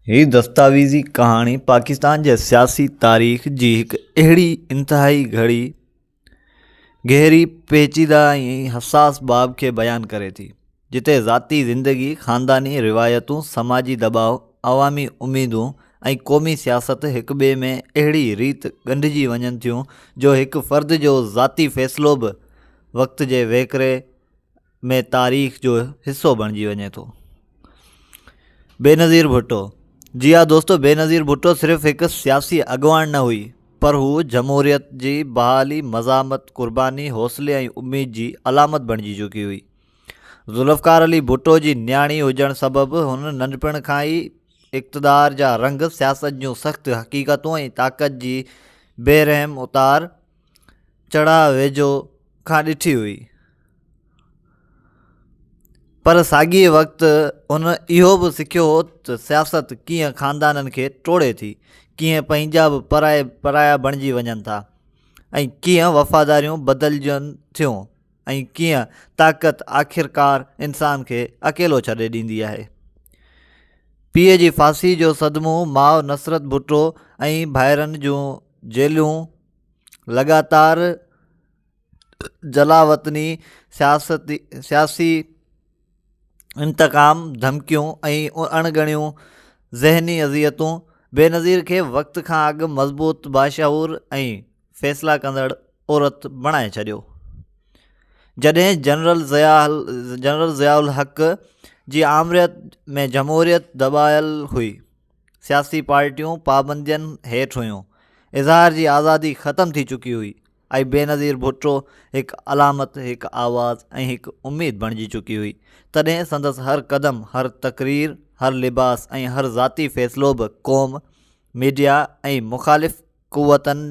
هي دستاويزي ڪهاڻي پاڪستان جي سياسي تاريخ جي هڪ اهڙي انتهائي گهڙي گهري، پيچيده ۽ حساس باب کي بيان ڪري ٿي، جتي ذاتي زندگي، خانداني روايتون، سماجي دٻاء، عوامي اميدون ۽ قومي سياست هڪ ٻئي ۾ اهڙي ريت ڳنڍجي وڃن ٿيون جو هڪ فرد جو ذاتي فيصلو به وقت جي وهڪري ۾ تاريخ جو حصو بڻجي وڃي ٿو. بينظير ڀٽو، جي ها دوستو بينظير ڀٽو صرف هڪ سياسي اڳواڻ نه هئي پر هو جمهوريت جي بحالي، مزاحمت، قرباني، حوصلي ۽ اميد جي علامت بڻجي چڪي هئي. ذوالفقار علي ڀٽو جي نياڻي هجڻ سبب هن ننڍپڻ کان ئي اقتدار جا رنگ، سياست جون سخت حقيقتون ۽ طاقت جي بي رحم اتار چڙهاء ويجهو کان ڏٺي هئي. پر ساڳئي وقت هن اهو به سکيو هو ته سياست ڪيئن خاندانن کي ٽوڙي ٿي، ڪيئن پنهنجا به پرائي پرايا بڻجي وڃن ٿا ۽ ڪيئن وفاداريون بدلجن ٿيون ۽ ڪيئن طاقت آخرڪار انسان کي اڪيلو ڇڏي ڏيندي آهي. پيء جي ڦاسي جو صدمو، ماء نصرت ڀٽو ۽ ڀائرن جون جيلون، لڳاتار جلاوطني، سياسي انتقام، ڌمڪيون ۽ اڻ ڳڻيون ذهني اذيتون بينظير کي وقت کان اڳ مضبوط، باشعور ۽ فيصلا ڪندڙ عورت بڻائي ڇڏيو. جڏهن جنرل ضياء الحق جي آمريت ۾ جمهوريت دٻايل هئي. سياسي پارٽيون پابندين هيٺ هيون، اظهار جي آزادي ختم ٿي چڪي هئي ۽ بينظير ڀٽو هڪ علامت، هڪ آواز ۽ هڪ اميد بڻجي چڪي هئي، تڏهن سندس هر قدم، هر تقرير، هر لباس ۽ هر ذاتي فيصلو به قوم، ميڊيا ۽ مخالف قوتن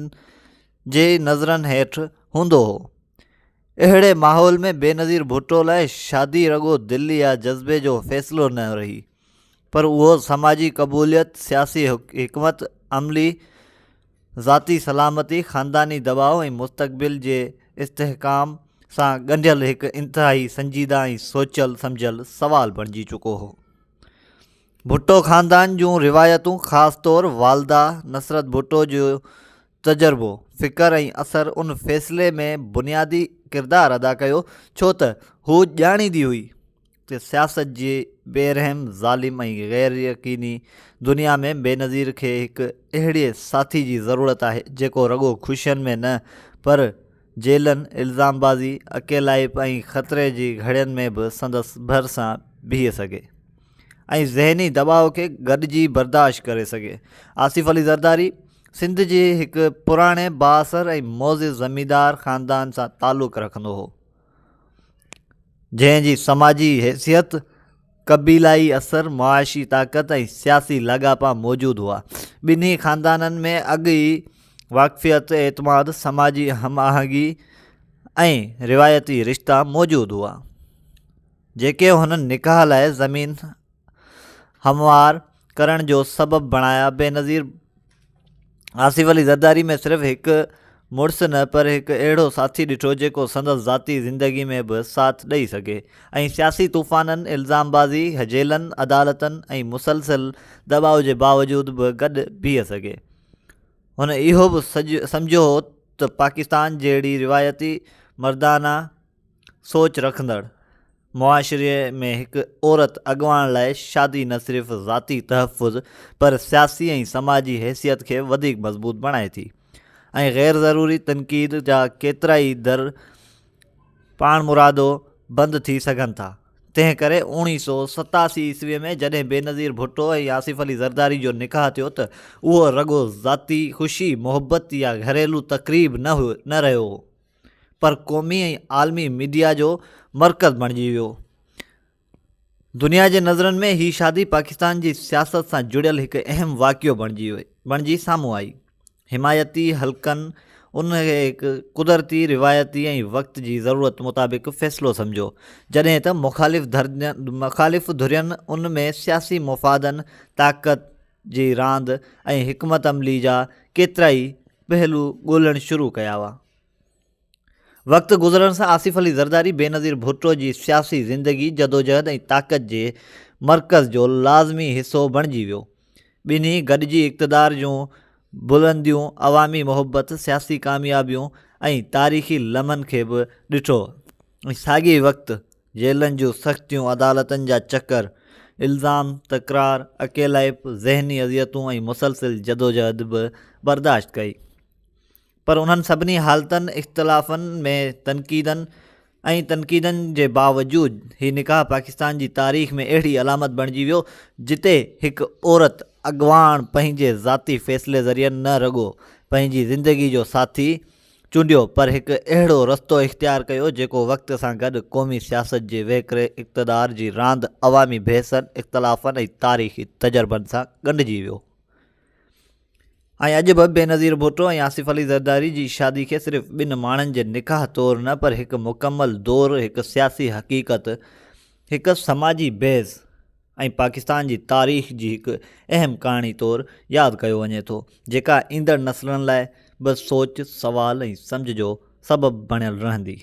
جي نظرن هيٺ هوندو هو. اهڙي ماحول ۾ بينظير ڀٽو لاء شادي رڳو دل يا جذبي جو فيصلو نه رهي، پر اهو سماجي قبوليت، سياسي حڪمت عملي، ذاتي سلامتي، خانداني دٻاء ۽ مستقبل جي استحڪام سان ڳنڍيل هڪ انتهائي سنجيده ۽ سوچيل سمجهيل سوال بڻجي چڪو هو. ڀٽو خاندان جون روايتون خاص طور والده نصرت ڀٽو جو تجربو، فڪر ۽ اثر ان فيصلي ۾ بنيادي ڪردار ادا ڪيو ڇو ته هوء ڄاڻيندي هئي ته سياست جي بي رحم، ظالم ۽ غير يقيني دنيا ۾ بينظير کي هڪ اهڙي ساٿي جي ضرورت آهي جيڪو رڳو خوشين ۾ نه پر جيلن، الزام بازي، اڪيلائپ ۽ خطري جي گهڙين ۾ به سندس ڀر سان بيهي سگهي ۽ ذهني دٻاء کي گڏجي برداشت ڪري سگهي. آصف علي زرداري سنڌ جي هڪ پراڻي بااثر ۽ معزز زميندار خاندان سان تعلق رکندو هو. جنهن جي سماجي حيثيت، قبيلائي اثر، معاشي طاقت ۽ سياسي لاڳاپا موجود هئا. ٻنهي خاندانن ۾ اڳ ئي واقفيت، اعتماد، سماجي هم آهنگي ۽ روايتي رشتا موجود هئا، جيڪي هن نڪاح لاء زمين هموار ڪرڻ جو سبب بڻايا. بينظير آصف علي زرداري ۾ صرف هڪ مڙس نه پر هڪ اهڙو ساٿي ڏٺو جيڪو سندس ذاتي زندگي ۾ به ساٿ ڏئي سگهي ۽ سياسي طوفانن، الزام بازي، جيلن، عدالتن ۽ مسلسل دٻاء جي باوجود به گڏ بيهي سگهي. هن اهو به سمجهيو هو ته پاڪستان جهڙي روايتي مردانه سوچ رکندڙ معاشري ۾ هڪ عورت اڳواڻ لاء شادي نه صرف ذاتي تحفظ پر سياسي ۽ سماجي حيثيت کي وڌيڪ مضبوط بڻائي ٿي ۽ غير ضروري تنقيد جا ڪيترائي در پاڻمرادو بند ٿي سگهن ٿا. تنهن ڪري اوڻيهه سو 87 عيسوي ۾ جڏهن بينظير ڀٽو ۽ آصف علي زرداري جو نڪاح ٿيو ته اهو رڳو ذاتي خوشي، محبت يا گهريلو تقريب نه رهيو هو. پر قومي ۽ عالمي ميڊيا جو مرڪز بڻجي ويو. دنيا جي نظرن ۾ هي شادي پاڪستان جي سياست سان جڙيل هڪ اهم واقعو بڻجي سامهون آئي. حمايتي حلقن ان کي هڪ قدرتي، روايتي ۽ وقت جي ضرورت مطابق فيصلو سمجهيو، جڏهن ته مخالف ڌرين ان ۾ سياسي مفادن، طاقت جي راند ۽ حڪمت عملي جا ڪيترائي پهلو ڳولڻ شروع ڪيا هئا. وقت گذرڻ سان آصف علي زرداري بينظير ڀٽو جي سياسي زندگي، جدوجهد ۽ طاقت جي مرڪز جو لازمي حصو بڻجي ويو. ٻنهي گڏجي اقتدار جون بلنديون، عوامي محبت، سياسي ڪاميابيون ۽ تاريخي لمحن کي به ڏٺو ۽ ساڳئي وقت جيلن جون سختيون، عدالتن جا چڪر، الزام، تڪرار، اڪيلائپ، ذهني اذيتون ۽ مسلسل جدوجهد به برداشت ڪئي. پر انهن سڀني حالتن، اختلافن ۾ تنقيدن ۽ تنقيدن جي باوجود هي نڪاح پاڪستان جي تاريخ ۾ اهڙي علامت بڻجي ويو جتي هڪ عورت اڳواڻ پنهنجي ذاتي فيصلي ذريعي نه رڳو پنهنجي زندگي جو ساٿي چونڊيو پر هڪ اهڙو رستو اختيار ڪيو جيڪو وقت سان گڏ قومي سياست جي وهڪري، اقتدار جي راند، عوامي بحثن، اختلافن ۽ تاريخي تجربن سان ڳنڍجي ويو. ۽ اڄ به بينظير ڀٽو ۽ آصف علي زرداري جي شادي کي صرف ٻن ماڻهن جي نڪاح طور نه پر هڪ مڪمل دور، هڪ سياسي حقيقت، هڪ سماجي بحث ۽ پاڪستان جي تاريخ جي هڪ اهم ڪهاڻي طور ياد ڪيو وڃي ٿو، جيڪا ايندڙ نسلن لاء به سوچ، سوال ۽ سمجهه جو سبب بڻيل رهندي.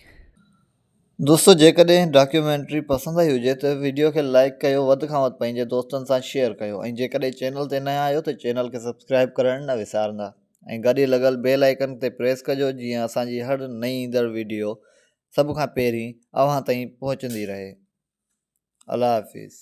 دوستو جيڪڏهن ڊاڪيومينٽري پسند آئي هجي ته وڊيو کي لائيڪ ڪيو وڌ کان وڌ پنهنجي دوستن سان شيئر ڪيو ۽ جيڪڏهن چينل تي نيا آهيو ته چينل کي سبسڪرائيب ڪرڻ نه وسارندا ۽ گڏ ئي لڳل بيل آئيڪن تي پريس ڪجو جيئن اسان جي هر نئين ايندڙ وڊيو سڀ کان پهرين اوهان تائين پهچندي رهي الله حافظ.